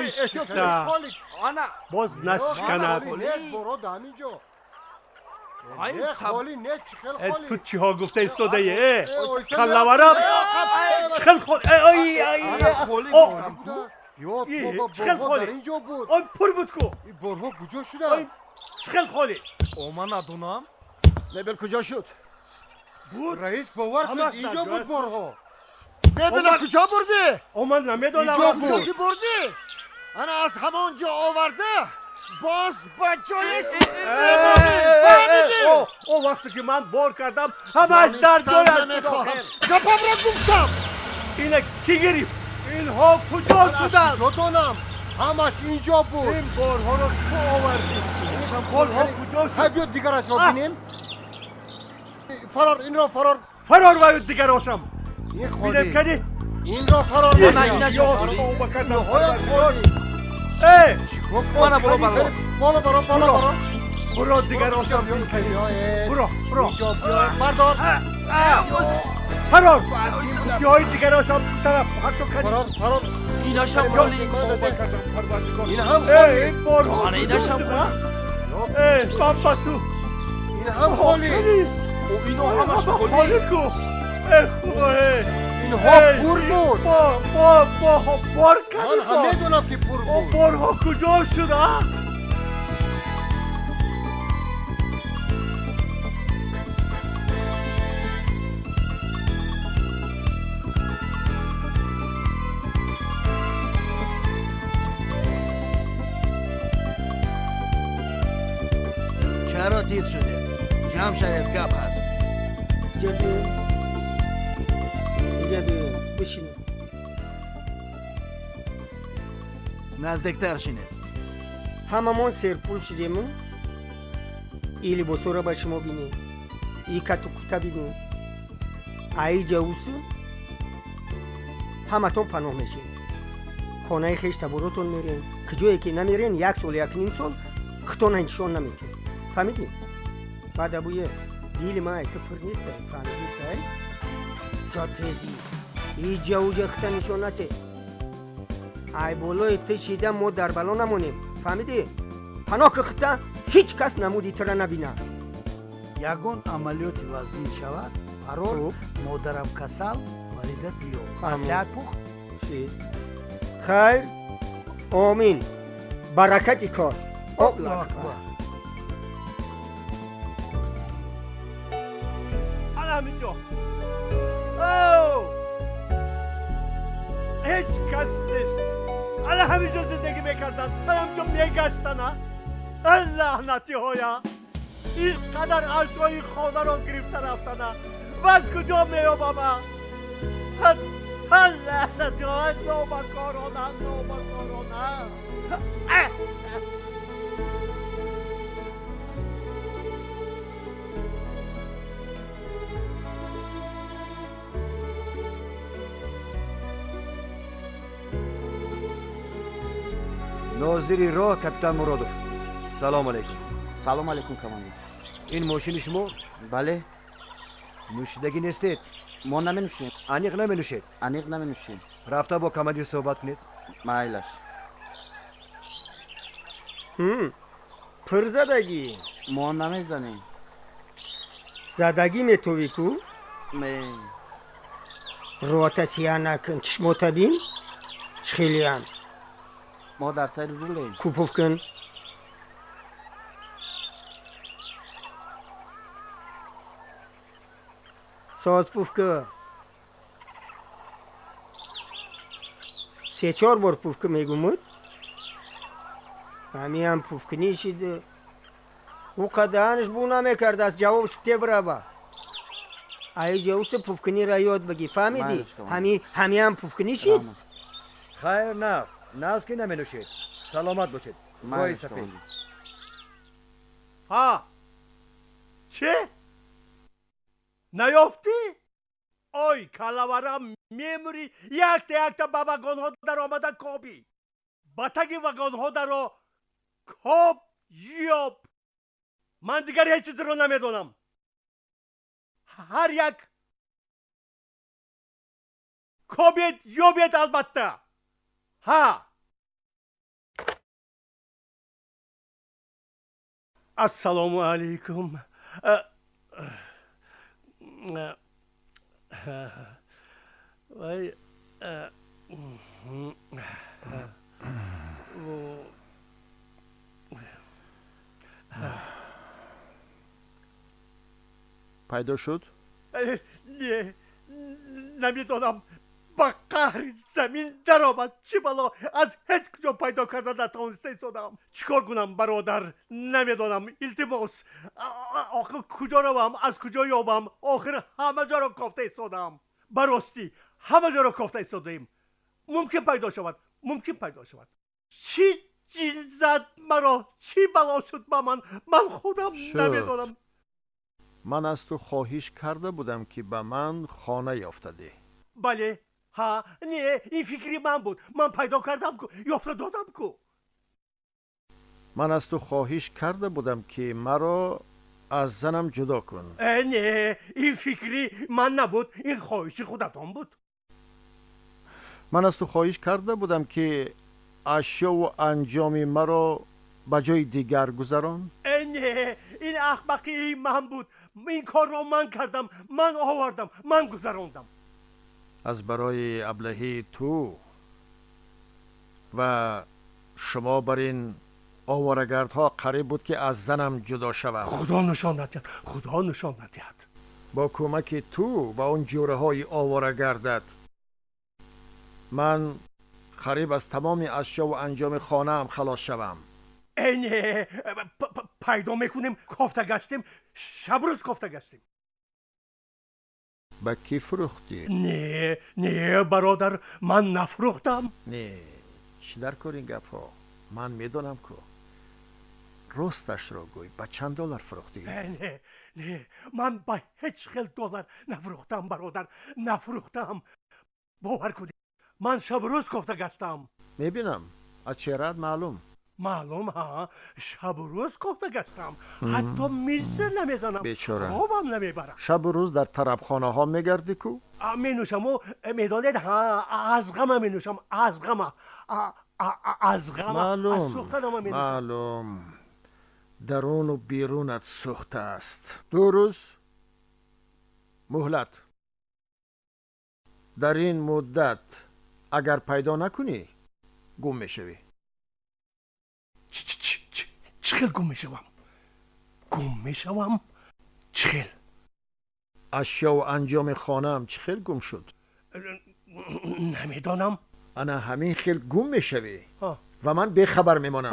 Оҳиста. Боз нашканад. Ту чиҳо гуфта истодаи? Э, каллаварам чӣ хел холи? Чӣ хел холи? Ой, пур буд ку. Борҳо куҷо шуданд? Чӣ хел холи? О, ман надонам. Мебел куҷо шуд? Буд. Раис, бовар кун, инҷо буд борҳо. Мебела куҷо бурдӣ? О, ман намедонам. Куҷо ки бурдӣ? Ана аз ҳамон ҷо оварда, боз ба ҷояш. О, вақте ки ман бор кардам, ҳамааш дар ҷояш буд. Гапамро гуфтам. Ина кӣ гирифт? Инҳо куҷо шуданд? Куҷо донам? Ҳамаш инҷо буд. Ин борҳоро ту овардӣ. Борҳо куҷо шуд? Хай, биё дигарашро бинем. Фарор, инро фарор. Фарор ваю дигарошам. Ин бинем холӣ. Кани. Инро фарор. Мана инашо холӣ. Инҳоям холӣ. Э! Чикор? Мана боло баро. Боло баро, боло баро. Буро, дигарошам бин кани. Буро, буро. Инҷо биё, бардор. Фарор. Ҷои дигарошам тараф ҳатто кани. Фарор, фарор. Инашам холӣ. Ин ҳам холӣ. Ин борҳо Мана инашам холӣ. Э, баба ту. Ин ҳам холӣ. О, ино ҳамаш холӣ. Холӣ ку. Э, худо, э. Инҳо пур буд. Бо бор Ман кардӣ. ҳам медонам, ки пур О, буд. борҳо куҷо шуд, а? Чаро тир шудед? Ҷамъ шавед, гап ҳаст. Инҷа биёед, инҷа биёед, бишинед. Наздиктар шинед. Ҳамамон серпул шудему и либосҳоро ба шумо бинем, и кату кута бинем. Аиҷа усу ҳаматон паноҳ мешем, хонаи хеш таборотон мерем. Куҷое ки намерен, як сол, якним сол хитона нишон наметем, фаҳмидӣ? Баъд абуе дили ман айта пур нестай, фаҳмидистай? Бисёр тезӣ иҷа уҷа хита нишон нате. Ай болои ту шида мо дар бало намонем, фаҳмидӣ? Паноҳ ки хита, ҳеҷ кас намуди тура набина. Ягон амалиёти вазнин шавад, парол «модарам касал», варида биё. Маслиҳат пухт. Хайр, омин, баракати кор. Аллоҳу акбар. Ана ҳаминҷо ҳеҷ кас нест. Ана ҳаминҷо зиндагӣ мекарданд, ана ҳаминҷо мегаштана. Лаънатиҳоя, ин қадар ашёи хонаро гирифта рафтана, баз куҷо меёбама? Лаънатиҳоя, нобакорона, нобакорона. Нозири роҳ капитан Муродов, салом алейкум. Салом алейкум, командир. Ин мошини шумо? Бале. Нӯшидагӣ нестед? Мо наменӯшем. Аниқ наменӯшед? Аниқ наменӯшем. Рафта бо командир суҳбат кунед. Майлаш. Пур задагӣ? Мо намезанем. Задагӣ метовӣ ку? Ме. Рота сия накун, чишмота бин, чӣ хелиян. Мо дар сайри рулем. Купуф кун. Соз пуф ку. Се-чор бор пуф ку мегумуд. Ҳамиам пуфкунӣ шида. Ӯ қадаанш бу намекардааст, ҷавобш тебраба. Аиҷа уса пуфкуниро ёд бигӣ, фаҳмидӣ? Ҳамиам пуфкунӣ шид. Хайр, нағз, нағз, ки наменӯшед. Саломат бошед, роҳи сафед. Ҳа, чӣ наёфтӣ? Ой, калаварам, мемурӣ. Якта якта ба вагонҳо даромада кобӣ, ба таги вагонҳо даро коб ёб. Ман дигар ҳеҷ чизро намедонам. Ҳар як кобед, ёбед, албатта. Ҳа. Ассалому алайкум. Вай, Пайдо шуд? Не, намедонам, ба қаҳри замин даромад. Чӣ бало, аз ҳеҷ куҷо пайдо карда натавониста истодам. Чӣ кор кунам, бародар, намедонам. Илтимос, охир куҷо равам, аз куҷо ёбам? Охир ҳама ҷоро кофта истодам. Ба ростӣ, ҳама ҷоро кофта истодаем. Мумкин пайдо шавад, мумкин пайдо шавад. Чӣ ҷин зад маро, чӣ бало шуд ба ман, ман худам намедонам. Ман аз ту хоҳиш карда будам, ки ба ман хона ёфта деҳ. Бале, ҳа, не, ин фикри ман буд. Ман пайдо кардам ку, ёфта додам ку. Ман аз ту хоҳиш карда будам, ки маро аз занам ҷудо кун. Не, ин фикри ман набуд, ин хоҳиши худатон буд. Ман аз ту хоҳиш карда будам, ки ашёву анҷоми маро ба ҷои дигар гузарон. Не, ин ахмақии ман буд. Ин корро ман кардам, ман овардам, ман гузарондам. Аз барои аблаҳии ту ва шумо бар ин оварагардҳо қариб буд, ки аз занам ҷудо шавам. Худо нишон надиҳад, Худо нишон надиҳад. Бо кӯмаки ту ва он ҷӯраҳои оварагардат ман қариб аз тамоми ашёву анҷоми хонаам халос шавам. Не, пайдо мекунем, кофта гаштем, шабрӯз кофта гаштем. Ба кӣ фурӯхтӣ? Не, не, бародар, ман нафурӯхтам. Не, чӣ дар кор ин гапҳо? Ман медонам ку. Росташро гӯй, ба чанд доллар фурӯхтӣ? Не, не, ман ба ҳеҷ хел доллар нафурӯхтам, бародар, нафурӯхтам. Бовар кунед, ман шабрӯз кофта гаштам. Мебинам, аз чеҳраат маълум. Маълум, ҳа, шабу рӯз кофта гаштам, ҳатто миза намезанам. Бечора, хобам намебарам. Шабу рӯз дар тарабхонаҳо мегардӣ ку? Менӯшаму, медонед, ҳа, аз ғама менӯшам, аз ғама, аз ғама, аз сӯхтанама менӯшам. Маълум, даруну берунат сӯхта аст. 2 рӯз муҳлат. Дар ин муддат агар пайдо накунӣ, гум мешавӣ. Чӣ хел гум мешавам? Гум мешавам? Чӣ хел? Ашёву анҷоми хонаам чӣ хел гум шуд? Намедонам. Ана ҳамин хел гум мешавӣ ва ман бехабар мемонам.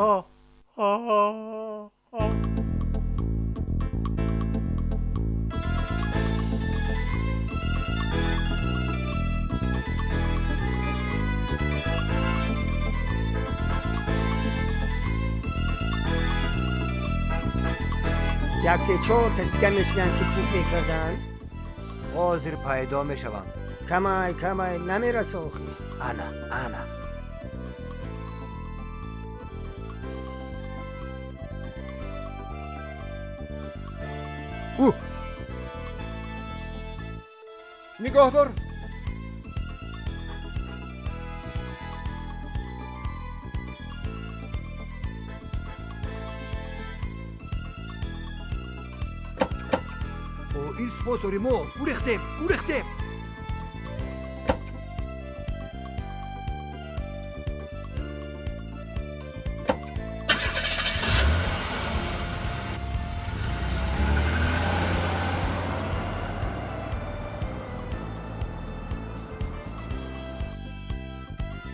Як се чор та дига мешинанд, ки пуф мекарданд. Ҳозир пайдо мешаванд. Камай, камай, намераса охир. Ана, ана. Ӯ, нигоҳ дор. Ин спонсори мо, гурехтем, гурехтем.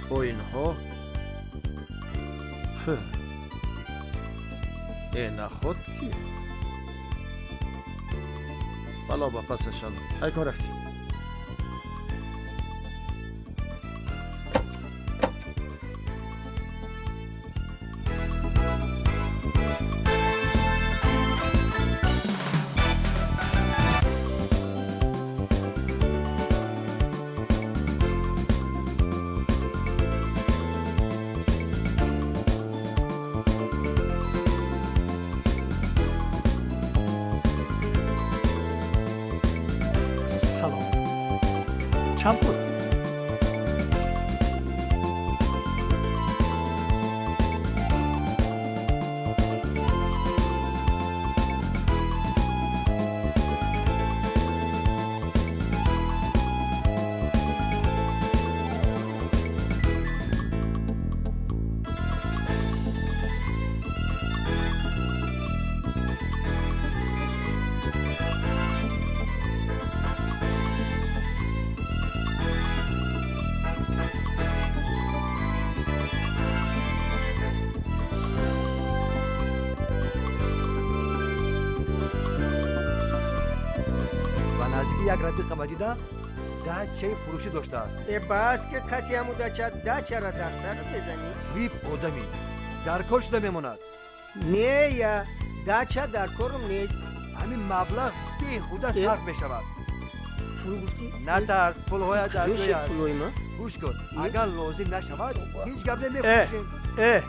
Бо инҳо э наход ки бало ба пасашон. Ай кун, рафтем. Салом. Чанд пул? Як рафиқама дида, дачаи фурӯшӣ доштааст. Э, бас ки қати ҳаму дача дачара дар сар мезанӣ. Ҷоиб одамӣ, дар кор шуда мемонад. Не, я дача дар корум нест. Ҳамин маблағ беҳуда сарф мешавад. Пул гуфтӣ? Натарс, пулҳоят дар ҷой аст. Пулҳои ман? Гӯш кун, агар лозим нашавад, ҳеҷ гап намефурӯшем. Э,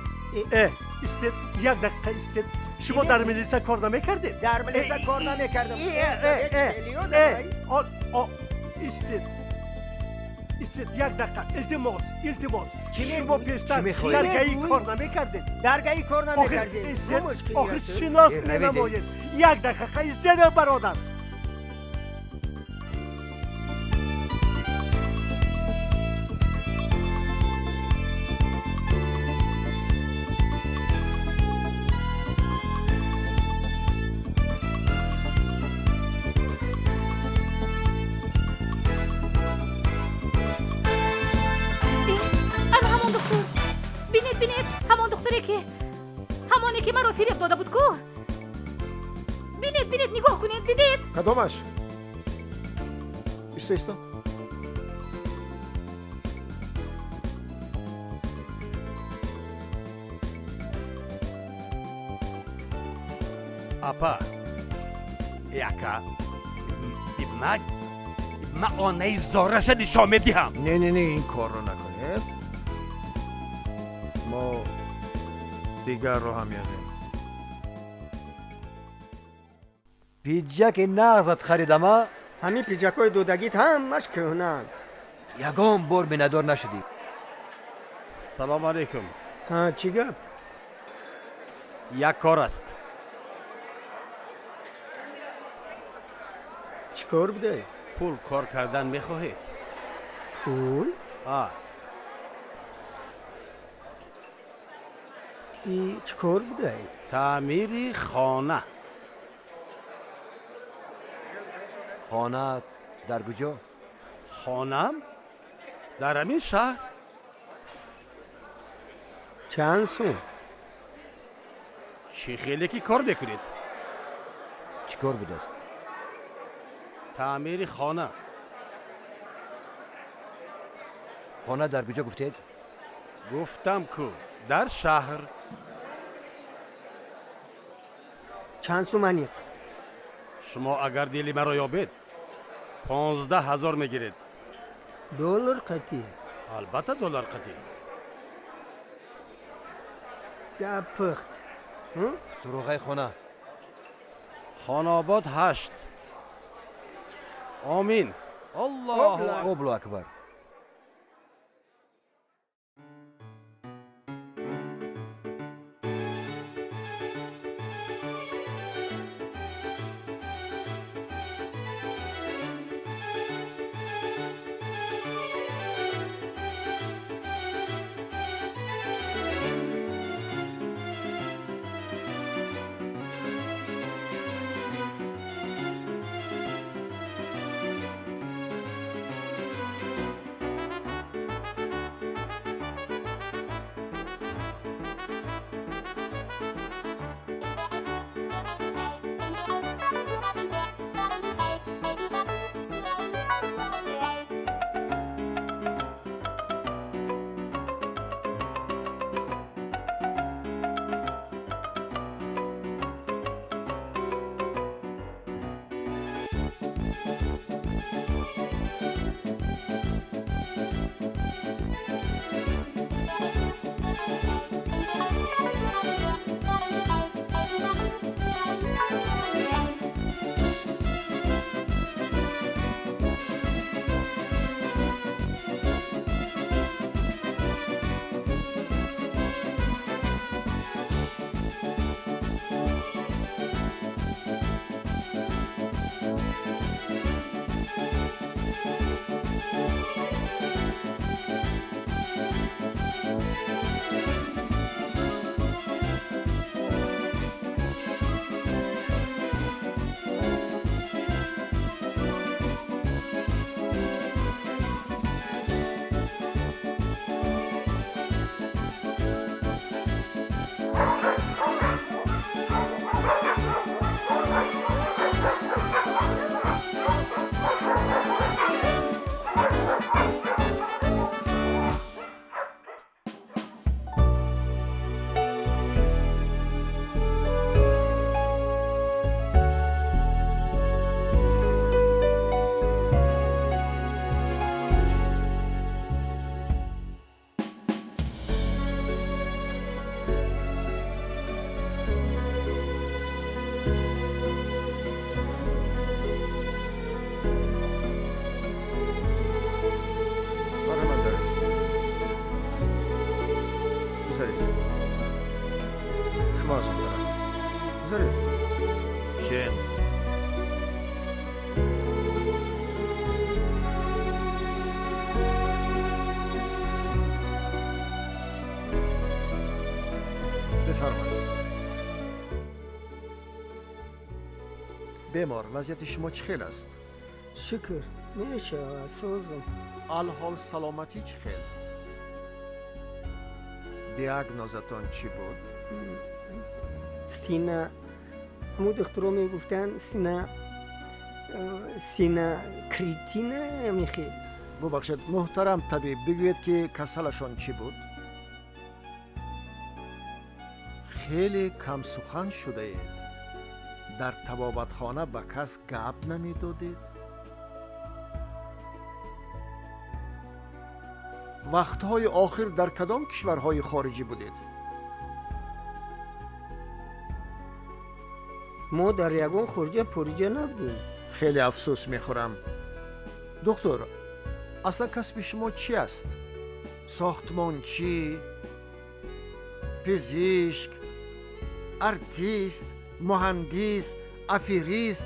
э, истед, як дақиқа истед. Шумо дар милиса кор намекардед? Дар милиса кор намекардам. Истед, истед, як дақиқа, илтимос, илтимос. Шумо пештар дар ГАИ кор намекардед? Дар ГАИ кор намекардем. Охир шинос менамоед. Як дақиқа истед, бародар. Ҳамоне ки маро фиреб дода буд ку. Бинед, бинед, нигоҳ кунед, дидед? Кадомаш? Исто, исто. Апа, яка, ма онаи зораша нишон медиҳам. Не, не, не, ин корро накунед. Мо дигарро ҳам ёбем. Пиҷаки нағзат харидама. Ҳамин пиҷакҳои додагит ҳамаш кӯҳнаанд. Ягон бор миннатдор нашудӣ. Салому алайкум. Ҳа, чӣ гап? Як кор аст. Чӣ кор будай? Пул кор кардан мехоҳед? Пул? А. И чӣ кор будай? Таъмири хона. Хона дар куҷо? Хонам дар ҳамин шаҳр. Чанд сум? Чӣ хеле ки кор мекунед? Чӣ кор будааст? Таъмири хона. Хона дар куҷо гуфтед? Гуфтам ку, дар шаҳр. Чанд сум аниқ? Шумо агар дили маро ёбед, 15 000 мегиред. Доллар қатӣ? Албатта, доллар қатӣ. Гап пухт. Суроғаи хона? Хонобод 8. Омин. Аллоҳу Облу акбар. Гузаред. Шумо аз он тараф. Гузаред. Шен. Бифармоед. Бемор, вазъияти шумо чӣ хел аст? Шукр, мешавад, созам. Алҳол саломатӣ чӣ хел? Диагнозатон чӣ буд? Сина. Ҳамун духтуро мегуфтанд сина, сина критина мехел. Бубахшед, муҳтарам табиб, бигӯед ки касалашон чӣ буд? Хеле камсухан шудаед. Дар табобатхона ба кас гап намедодед? Вақтҳои охир дар кадом кишварҳои хориҷӣ будед? Мо дар ягон хориҷа пориҷа набудем. Хеле афсӯс мехӯрам. Доктор, аслан касби шумо чӣ аст? Сохтмончӣ, пизишк, артист, муҳандис, аферист,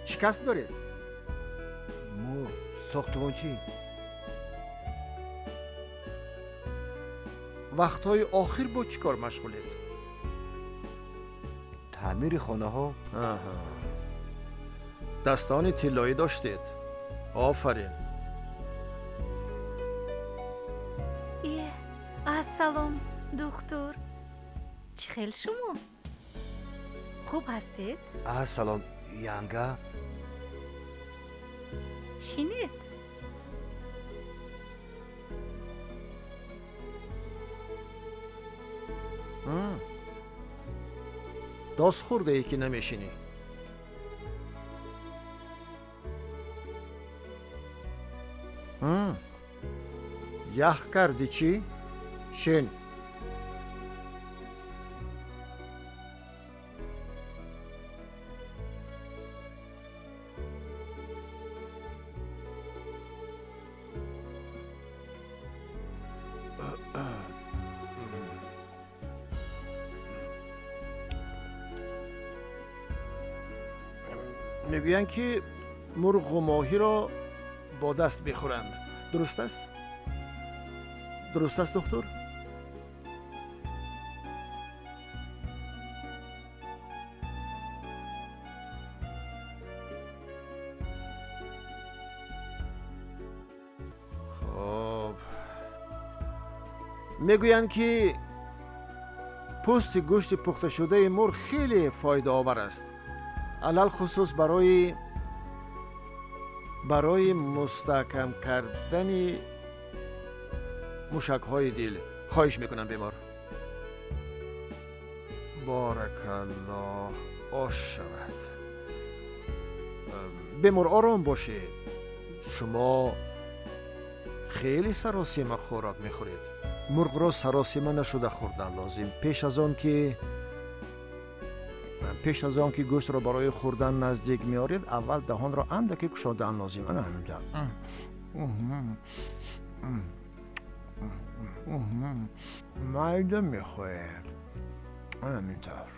чӣ касб доред? Мо сохтмончӣ. Вақтҳои охир бо чӣ кор машғулед? Таъмири хонаҳо. Аҳа. Дастони тиллоӣ доштед. Офарин. Е, ассалом, духтур. Чӣ хел шумо? Хуб ҳастед? Ассалом, янга. Шинед. Дос хӯрдае ки намешинӣ. Ях кардӣ чӣ? Шин. Мегӯянд ки мурғу моҳиро бо даст мехӯранд. Дуруст аст? Дуруст аст, духтур? Хоб, мегӯянд ки пӯсти гӯшти пухташудаи мурғ хеле фоидаовар аст, алалхусус барои мустаҳкам кардани мушакҳои дил. Хоҳиш мекунам, бемор. Боракаллоҳ, ош шавад. Бемор, ором бошед. Шумо хеле саросима хӯрок мехӯред. Мурғро саросима нашуда хӯрдан лозим. Пеш аз он ки гӯштро барои хӯрдан наздик меоред, аввал даҳонро андаке кушодан лозим. Ана ҳаминҷа. Майда мехоҳед. Ҳамин тавр.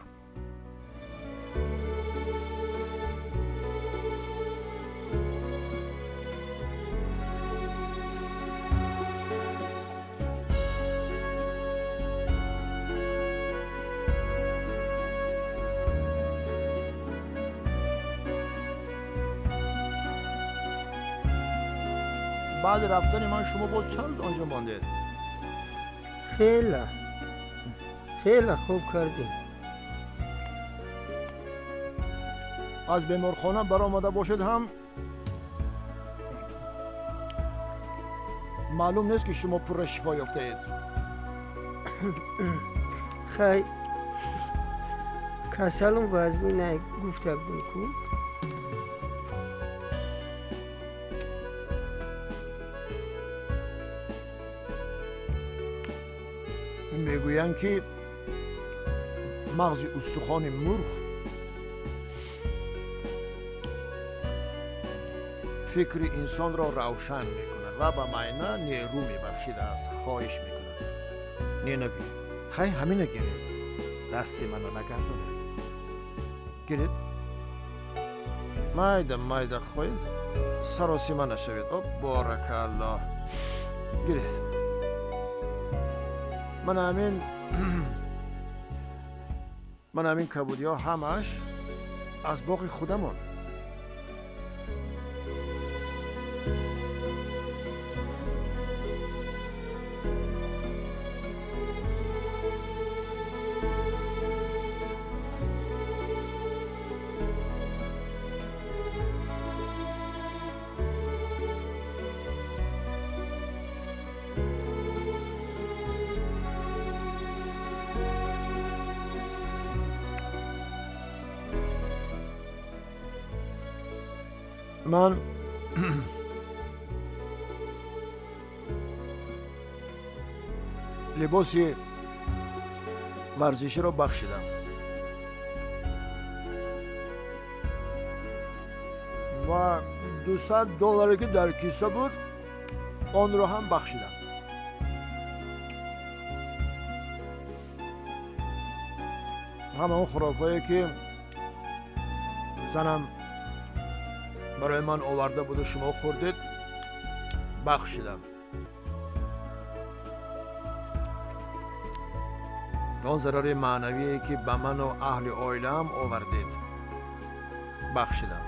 Баъди рафтани ман шумо боз чанд рӯз онҷо мондед? Хеле хеле хуб кардем. Аз беморхона баромада бошед ҳам маълум нест ки шумо пурра шифо ёфтаед. Хай, касалум вазмина гуфта будем ку. Мегӯянд ки мағзи устухони мурғ фикри инсонро равшан мекунад ва ба майна нерӯ мебахшидааст. Хоҳиш мекунад, не нагӯй. Хай, ҳамина гиред, дасти маро нагардонед. Гиред, майда майда хоҳед, саросима нашавед. О, боракаллоҳ, гиред. Ман ҳамин, ман ҳамин кабудиҳо ҳамааш аз боғи худамон. Ман либоси варзиширо бахшидам ва 200 долларе, ки дар киса буд, онро ҳам бахшидам. Ҳама он хӯрокҳое, ки занам барои ман оварда буду шумо хӯрдед, бахшидам. Он зарари маънавие, ки ба ману аҳли оилаам овардед, бахшидам,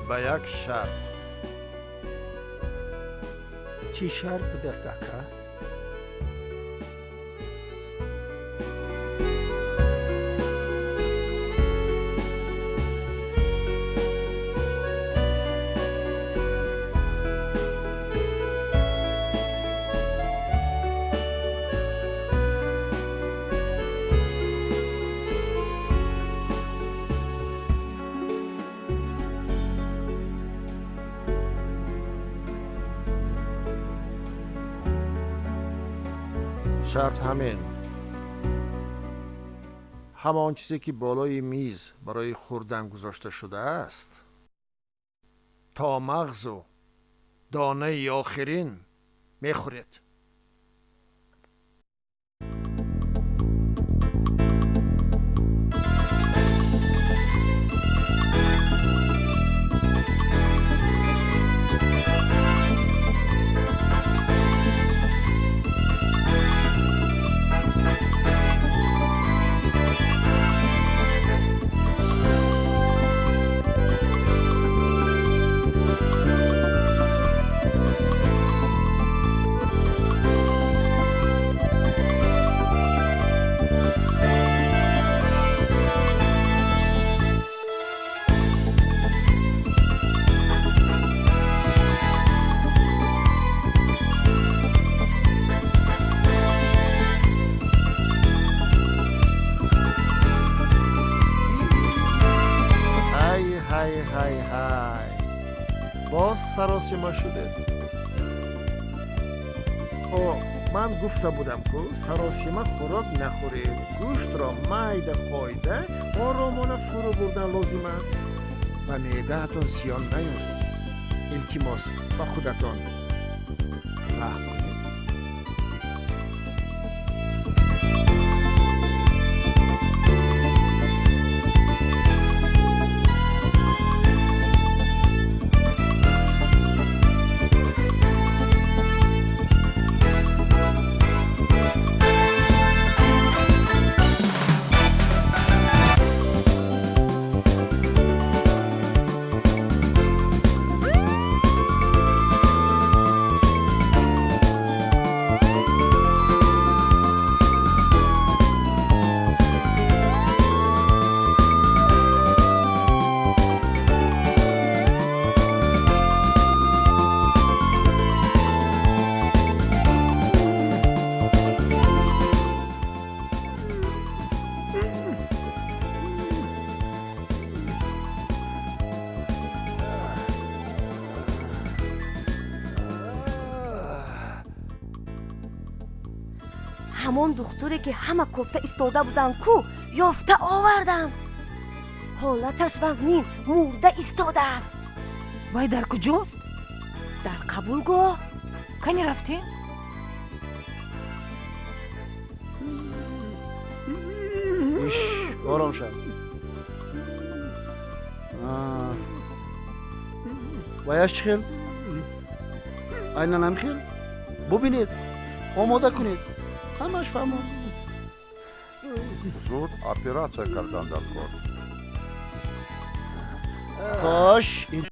ба як шарт. Чӣ шарт будаст, ака? Шарт ҳамин: ҳама он чизе, ки болои миз барои хӯрдан гузошта шудааст, то мағзу донаи охирин мехӯред. Ҳай, ҳай, ҳай, ҳай, боз саросима шудед. О, ман гуфта будам, ку саросима хӯрок нахӯред. Гӯштро майда қоида оромона фурӯ бурдан лозим аст. Ба меъдаатон зиён наёред. Илтимос, ба худатон раҳм кунед. Ҳамон духтуре, ки ҳама кофта истода буданд ку, ёфта овардам. Ҳолаташ вазнин, мурда истодааст. Вай дар куҷост? Дар қабулгоҳ. Кани рафтем? Ором шав. Ваяш чӣ хел? Айнан ҳам хел. Бубинед, омода кунед, ҳамаш фаҳмо. Зуд оператсия кардан дар кор. Хош, ин